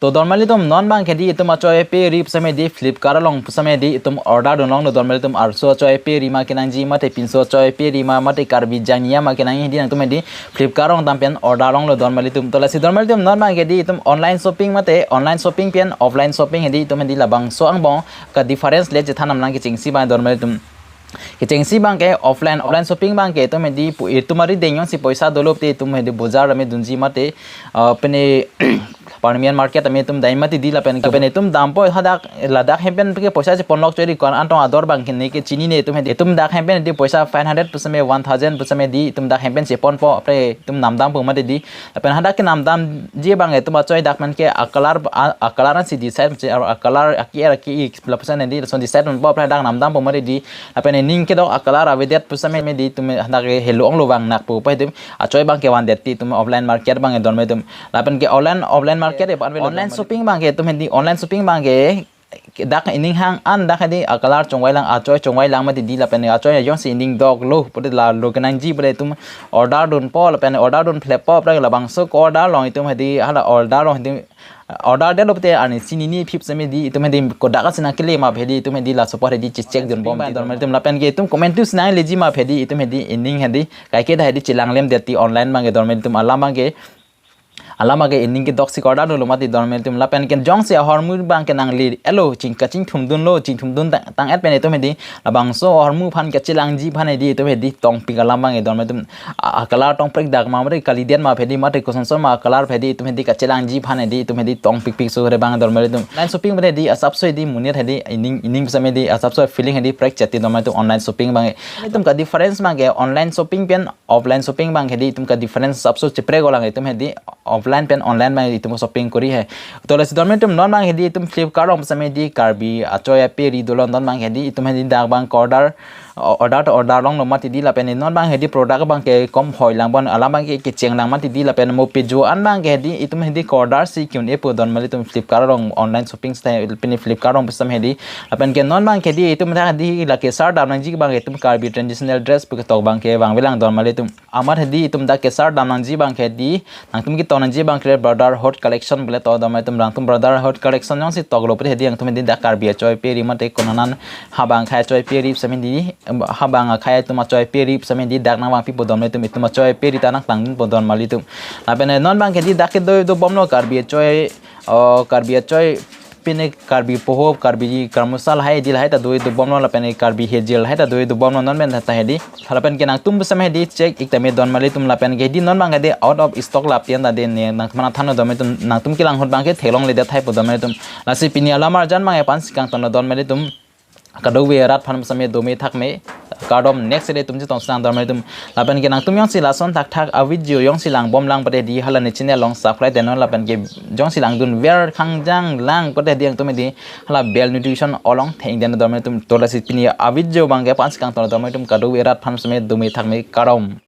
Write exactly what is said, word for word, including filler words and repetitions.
To dormali atum, non abangke di itum achoi pe ri pusitame di Flipkart along pusitame di itum order dunlonglo dormali atum, arso achoi pe ri ma kenangji mate pinso achoi pe ri ma mate Karbi jangnia ma kenangji hedi nangtum hedi Flipkart along dam pen order longlo dormali atum. To lasi dormali atum, non abangke di itum online shopping mate online shopping pen offline shopping hedi itum hedi labangso angbong ka difference le chethan nanglang. Kechengsi abang dormali atum, kechengsi abangke offline, offline shopping abangke itum hedi pu-, itum arideng jongsi poisa dolo pute itum hedi bojar tame dunji mate, ah, pine permanent market tame itum dai mati di lapen, lapen itum dampo hadak ladak hem pen ke poisa cheponlok chori kon antong ador abangke ne kechinine itum hedi, itum dak hem pen di poisa five hundred pusitame one thousand pusitame di itum dak hem pen cheponpo, apre itum namdampo mati di. Lapen hadak kenamdamji abang itum achoi dak pen ke a-color, a, a-color ansi decide, a-color aki er aki i lapuson hedi lason decide ponpo, apre hadak namdampo mati di. Lapen ining kedok a-color avedet pusitame di itum hadak helo onglo vang nakpo pa itum achoi abangke vandet ti itum offline market abang dormali atum. Lapen ke online, offline market e pan online shopping abangke itum hedi, online shopping abangke dak ining hang an dak hedi a-color chongvai lang, achoi chongvai lang mati di lapen achoi jongsi ining doklo pute lalo kenangji pute itum order dunpo lapen order dun fleppo, apre labangso ko-order along itum hedi hala order along hedi order detlo pute ani chinine phip sitame di itum hedi kodak asi nangkele ma hedi itum hedi laso apor hedi checheck dunbom ti dormali atum. Lapen ke itum komantu si nangleji ma hedi itum hedi ining hedi kaike dak hedi chelang lemdet ti online abangke dormali atum. Alam abangke, alam abangke ining kedoksi ko-order dunlo mati dormali atum. Lapen ke jongsi ahormu abangke nangle-etlo ching kachingthum dunlo, chingthum dun tang, tang-et pen itum hedi labangso ahormu aphan kachelangji aphan hedi itum hedi tongpik alam abangke dormali atum. A, a-color tongprek dak ma mate kalidet ma hedi mate kosonson ma a-color hedi itum hedi kachelangji aphan hedi itum hedi tongpikpik so re abang dormali atum. Online shopping pen hedi asapso hedi monit hedi ining, ining pusitame di asapso feeling hedi prek chot ti dormali atum online shopping abangke. Itum ka difference abangke online shopping pen offline shopping abangke di itum ka difference asapso cheprek-o lang itum hedi offline pen online abang itum shopping kori hai. To lasi dormali atum, non abang hedi itum Flipkart along pusitame di Karbi achoi ape ri dolo, non abang hedi itum hedi dak abang ko-order, o-, order to order longlo mati di lapen non abang hedi product abangke kom hoi lang bon, alam abangke kecheng lang mati di lapen mo pejo an abangke hedi itum hedi ko-order si ki-un-epo dormali atum Flipkart along online shopping style pine Flipkart along pusitame hedi. Lapen ke non abangke di itum dak hedi la kesar dam nangji abangke itum Karbi traditional dress pu ketok abangke vangve lang dormali atum. Amat hedi itum dak kesar dam nangji abangke di nangtum ketok nangji abangke brotherhood collection pule to dormali atum. Nangtum brotherhood collection jongsi toklo pute hedi nangtum hedi dak Karbi achoi ape ri mate konat an habang akhai achoi ape ri pusitame di, em, habang akhai atum achoi ape ri pusitame di dak nangvangpipo dormali atum, itum achoi ape ri ta nangklang dunpo dormali atum. Lapen non abangke di dak kedo dobomlo Karbi achoi, o, Karbi achoi pine Karbi poho, Karbi karmusa lahai di lahai ta do dobomlo lapen Karbi hejir lahai ta do dobomlo non pen ta hedi. Lapen ke nangtum pusitame hedi check ik tame dormali atum, lapen ke hedi non abangke di out of stock lap ti an ta de ne nangtum aphan than dormali atum, nangtum kelang ahut abangke theklongledet haipo dormali atum. Lasi pini alam arjan abangke aphan si kangton dormali atum. Kadokave arat aphan pusitame dome thakme kardom, next day itum chetong si nang dormali atum. Lapen ke nangtum jongsi lason thakthak a-video jongsi langbom lang pute di hala ne channel along subscribe den non, lapen ke jongsi langdunver khangjang lang pute di nangtum hedi hala bell notification along theng den dormali atum. To lasi pini a-video abangke aphan si kangton dormali atum, kadokave arat aphan pusitame dome thakme kardom.